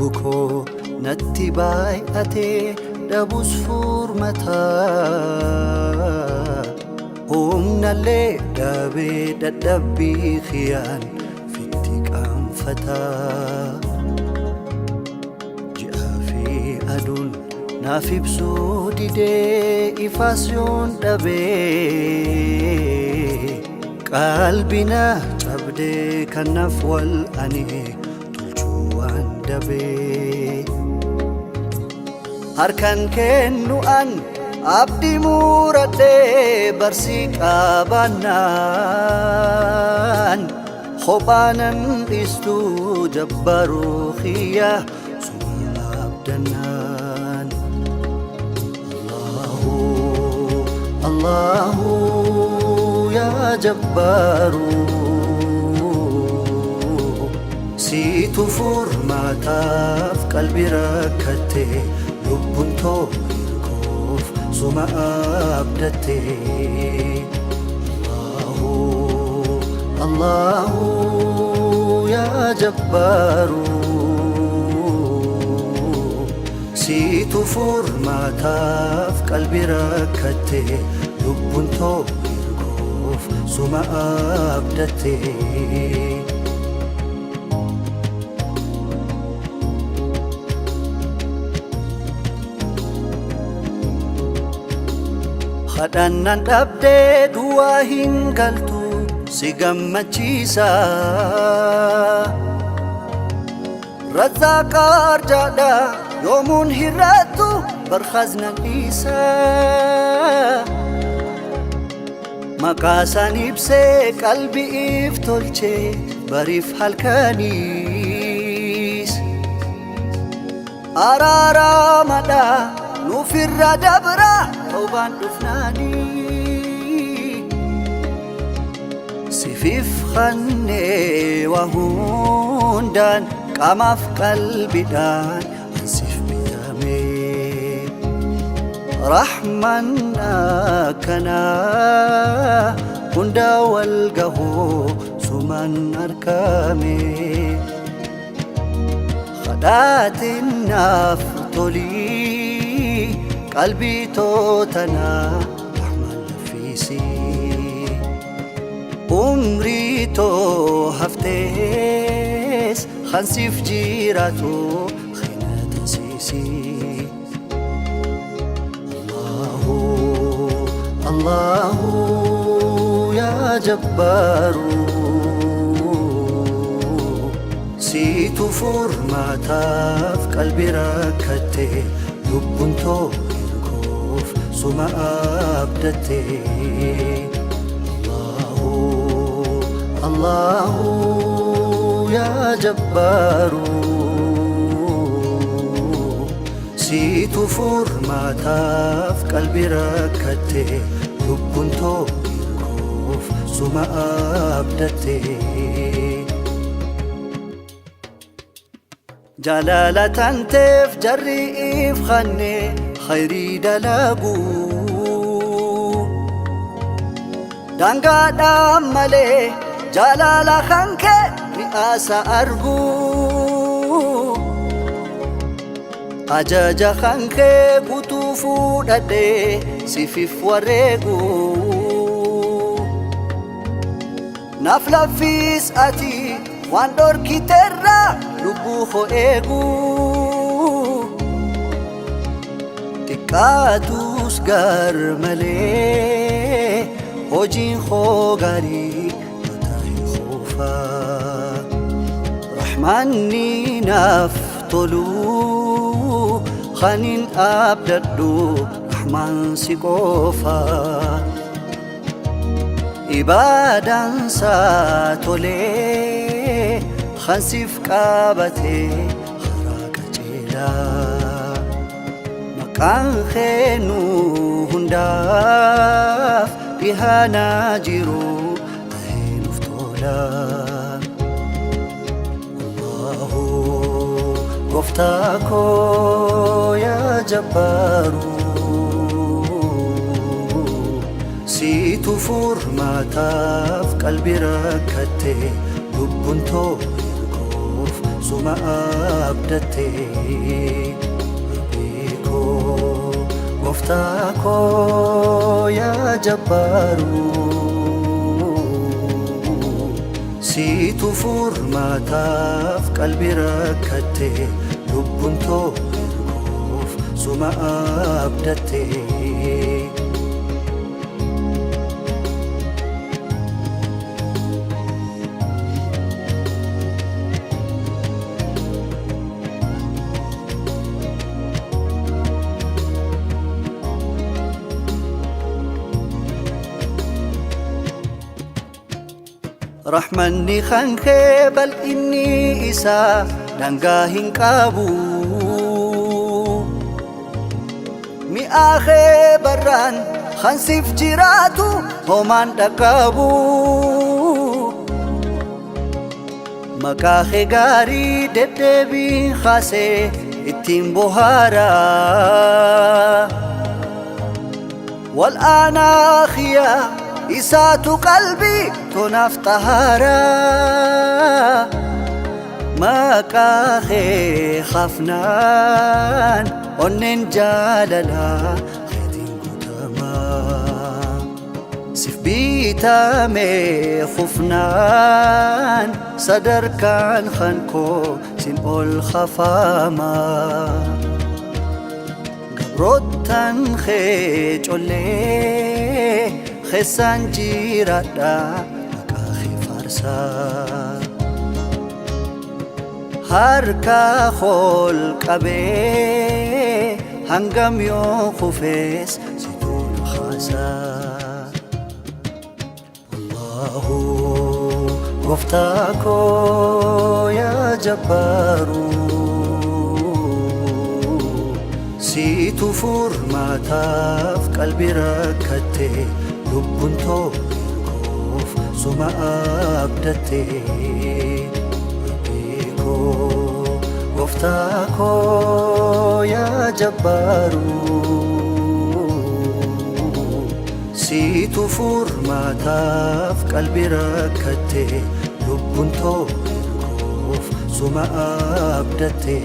Lubbu koo natti baay'atee dhabus furmataa. Humnallee dhabee dadhabbii kiyyaan fitti qaanfataa. Ji'aa fi aduun naaf ibsuu didee ifaas yoon dhabee. Qalbii na cabdee kanaaf wal ani tolchuu waan dabee. Harkan kennu an abdii muradhee barsii qabaannaan kophaanan dhiistuu jabbaruu kiyya suma abdannaan. Allahu Allahu yaa jabbaaru siitu furmaataaf qalbii rakkatte lubbuun too hirkoof suma abdatte. Allahu Allahu yaa jabbaaru siitu furmaataaf qalbii rakkatte lubbuun too hirkoof suma abdatte. Kadhannaan dhabdee du'aa hin galtu si gammachiisa. Razzaaqa arjaadha yoomuun hir'attu barkhaznan dhiisa. Maqaa isaan ibsee qalbiif tolchee bariif halkaniis. Araaramadha nuufirra dabra tawbaan dhufnaanii. Sifiif khannee waa hundaan qaamaaf qalbiidhaan ansiif bitame. Rahman akkanaa hunda wal gahuu suman argame. Kadhaatiin naaf tolii qalbii tootanaa rahman laffisii. Umrii too haftees kansiif jiraatu khina taasisii. Allahu Allahu yaa jabbaaru siitu furmaataaf qalbii rakkatte lubbuun too hirkoof suma abdatte. Allahu Allahu yaa jabbaaru siitu furmaataaf qalbii rakkatte lubbuun too hirkoof suma abdatte. Jaalala tanteef jarri if kanne khayrii dalagu. Daangaadhaan malee jaalala kanke mi'aasa argu. Ajaja kanke guutuu fuudhadhee sifiif wareegu. Naaf laffis ati waan dhorkiteerra lubbuu koo eegu. Xiqqaatus gar malee hojiin koo gaarii yoo ta'e qofa. Rahmanni naaf tolu kanin abdadhu rahmaan si qofa. Ibaadaan isaa tolee kan siif qabatee karaa qajeelaa. Maqaan kee nu hundaaf dhihaanaa jiru ta'ee nuuf tola. Allahu gooftaa koo yaa jabbaaru siitu furmaataaf qalbii rakkatte lubbuun too hirkoof hirkoof suma abdatte. Rabbii koo, gooftaa koo, yaa jabbaaru, siitu furmaataaf qalbii rakkatte, lubbuun too hirkoof suma abdatte. Rahmanni kan kee bal'inni isaa dangaa hin qabu. Mi'aa kee barraan kan siif jiraatu homaan dhaqqabu. Maqaa kee gaarii deddeebiin kaasee ittiin bohaara. Wal'aanaa kiyyaa isaatu qalbii tonaaf xahaara. Maqaa kee hafnaan onneen jaalalaa keetiin guutamaa. Sif bitame kufnaan sadarkaan kan koo sin ol hafamaa. Gabroottan kee collee keessaan jiraadha, maqaa kee faarsaa. Harka ol qabee hangam yoo kufes situ na kaasaa. Allahu, gooftaa koo, yaa jabbaaru, siitu furmaataaf qalbii rakkatte, lubbuun too hirkoof suma abdatte. Rabbii koo, gooftaa koo, yaa jabbaaru, siitu furmaataaf qalbii rakkatte, lubbuun too hirkoof suma abdatte.